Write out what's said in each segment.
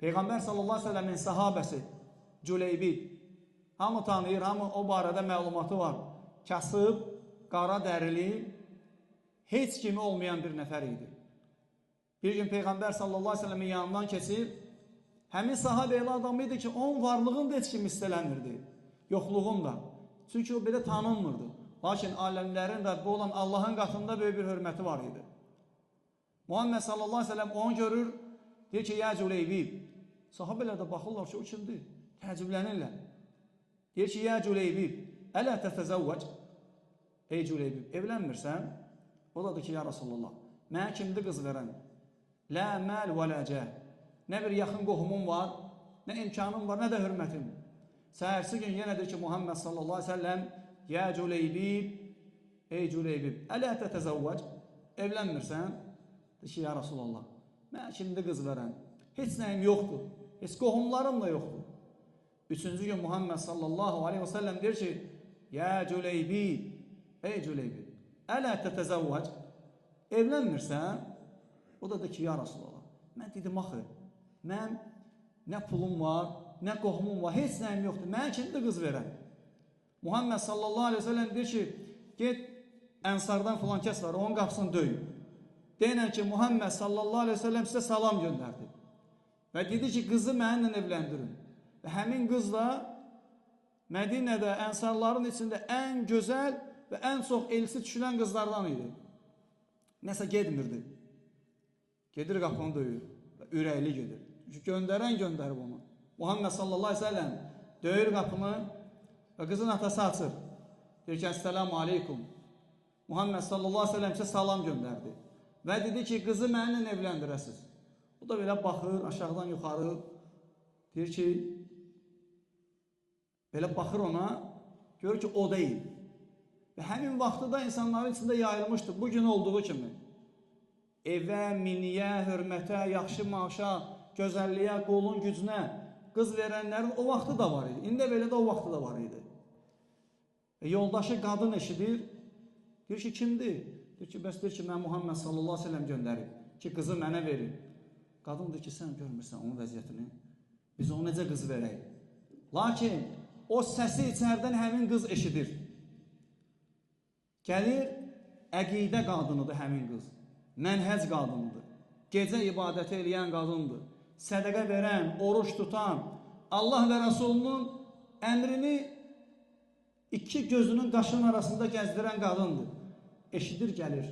Peyğəmbər sallallahu əleyhi və səlləmin sahabəsi Cüleybib, hamı tanıyır, hamı o barədə məlumatı var. Kasıb, qara dərili, heç kimi olmayan bir nəfər idi. Bir gün Peyğəmbər sallallahu əleyhi və səlləmin yanından keçir. Həmin sahabə elə adam idi ki, onun varlığını da heç kim istələmirdi, yoxluğunu da. Çünki o belə tanınmırdı. Lakin aləmlərin Rəbbi olan Allahın qatında böyük bir hörməti var idi. Muhammed sallallahu əleyhi və səlləm onu görür, deyir ki, ya Cüleybib. Sahabələr də baxırlar ki, o kimdir? Təəccüblənirlər. Deyir ki, ya Cüleybib, ələ tətəzəvvəc. Ey Cüleybib, evlənmirsən? O da deyir ki, ya Rasulullah, mənə kimdir qız verən? Lə məl və lə cəh. Nə bir yaxın qohumum var, nə imkanım var, nə də hörmətim. Səhərsi gün yenə deyir ki, Muhammed sallallahu əleyhi və səlləm, ya Cüleybib, ey Cüleybib, ələ tətəzəvvəc, evlənmirsən? Deyir ki, ya Rasulullah, mənə kimdir qız verən? Heç nəyim yoxdur, heç qohumlarım da yoxdur. Üçüncü gün Muhammed sallallahu aleyhi və səlləm deyir ki, ya Cüleybib, ey Cüleybib, ələ tətəzəvvəc, evlənmirsən? O da deyir ki, ya Rasulullah, mən dedim axı, mən nə pulum var, nə qohumum var, heç nəyim yoxdur, mənə kimdir qız verən? Muhammed sallallahu aleyhi ve sellem deyir ki, get Ənsardan filan kəs var, onun qapısını döy. Deyinən ki, Muhammed sallallahu aleyhi ve sellem sizə salam göndərdi. Və dedi ki, qızı mənimlə evləndirin. Və həmin qızla Mədinədə Ənsarların içində ən gözəl və ən çox elçi düşülən qızlardan idi. Nəsə getmirdi. Gedir qapını döyür. Ürəkli gedir. Çünki göndərən göndərib onu. Muhammed sallallahu aleyhi ve sellem döyür qapını və qızın atası açır. Deyir ki, əssəlamu aleykum. Muhammed sallallahu aleyhi ve sellem sizə salam göndərdi. Və dedi ki, qızı mənimlə evləndirəsiz. O da belə baxır aşağıdan yuxarı. Deyir ki, belə baxır ona, görür ki, o deyil. Və həmin vaxtı da insanların içində yayılmışdı, bugün olduğu kimi. Evə, miniyə, hörmətə, yaxşı maaşa, gözəlliyə, qolun gücünə qız verənlərin o vaxtı da var idi. İndi belə də o vaxtı da var idi. Yoldaşı qadın eşidir. Deyir ki, kimdir? Deyir ki, bəs deyir ki, mən Muhammed sallallahu aleyhi ve sellem göndərib ki, qızı mənə verin. Qadın deyir ki, sən görmürsən onun vəziyyətini. Biz ona necə qız verək? Lakin o səsi içərdən həmin qız eşidir. Gəlir, əqidə qadınıdır həmin qız. Mənhəc qadınıdır. Gecə ibadəti eləyən qadındır. Sədəqə verən, oruç tutan, Allah və Rəsulunun əmrini iki gözünün qaşının arasında gəzdirən qadındır. Eşidir, gəlir.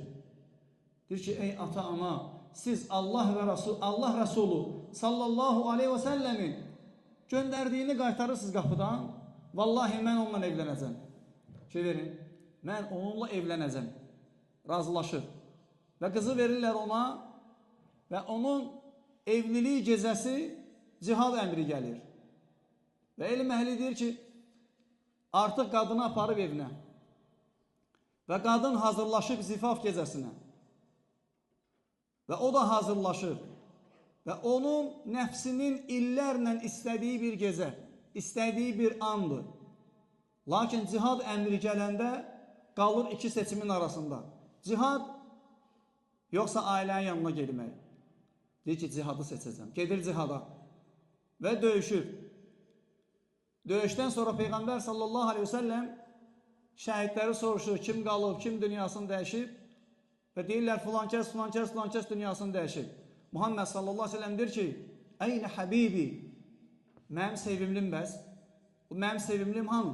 Deyir ki, ey ata, ana, siz Allah və Rasul, Allah Rəsulu sallallahu aleyhi və səlləmin göndərdiyini qaytarırsınız qapıdan. Vallahi mən onunla evlənəcəm. Şey verin, mən onunla evlənəcəm. Razılaşır. Və qızı verirlər ona və onun evliliyi gecəsi cihad əmri gəlir. Və elm əhli deyir ki, artıq qadını aparıb evinə. Və qadın hazırlaşıb zifaf gecəsinə. Və o da hazırlaşır. Və onun nəfsinin illərlə istədiyi bir gecə, istədiyi bir andır. Lakin cihad əmri gələndə qalır iki seçimin arasında. Cihad yoxsa ailənin yanına getmək. Deyir ki, cihadı seçəcəm. Gedir cihada və döyüşür. Döyüşdən sonra Peyğəmbər sallallahu aleyhi ve sellem şəhidləri soruşur, kim qalıb, kim dünyasını dəyişib və deyirlər, filan kəs, filan kəs, filan kəs dünyasını dəyişib. Muhammed sallallahu aleyhi ve sellem deyir ki, Əynə həbibi, mənim sevimlim bəs, mənim sevimlim hanı?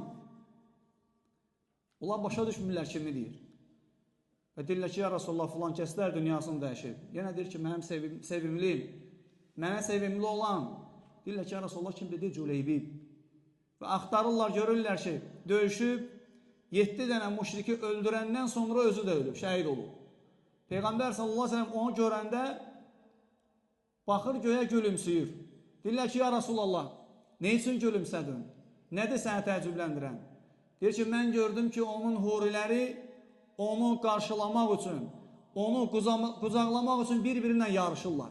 Onlar başa düşmürlər kimi deyir. Və deyirlər ki, ya Rasulullah, filan kəslər dünyasını dəyişib. Yenə deyir ki, mənim sevimlim, mənə sevimli olan. Deyirlər ki, ya Rasulullah, kim dedi? Cüleybib. Və axtarırlar, görürlər ki, döyüşüb, 7 dənə müşriki öldürəndən sonra özü də ölüb, şəhid olub. Peyğəmbər sallallahu aleyhi ve sellem onu görəndə baxır göyə gülümsüyür. Deyirlər ki, ya Rasulallah, nə üçün gülümsədin? Nədir səni təəccübləndirən? Deyir ki, mən gördüm ki, onun huriləri onu qarşılamaq üçün, onu qucaqlamaq üçün bir-birinlə yarışırlar.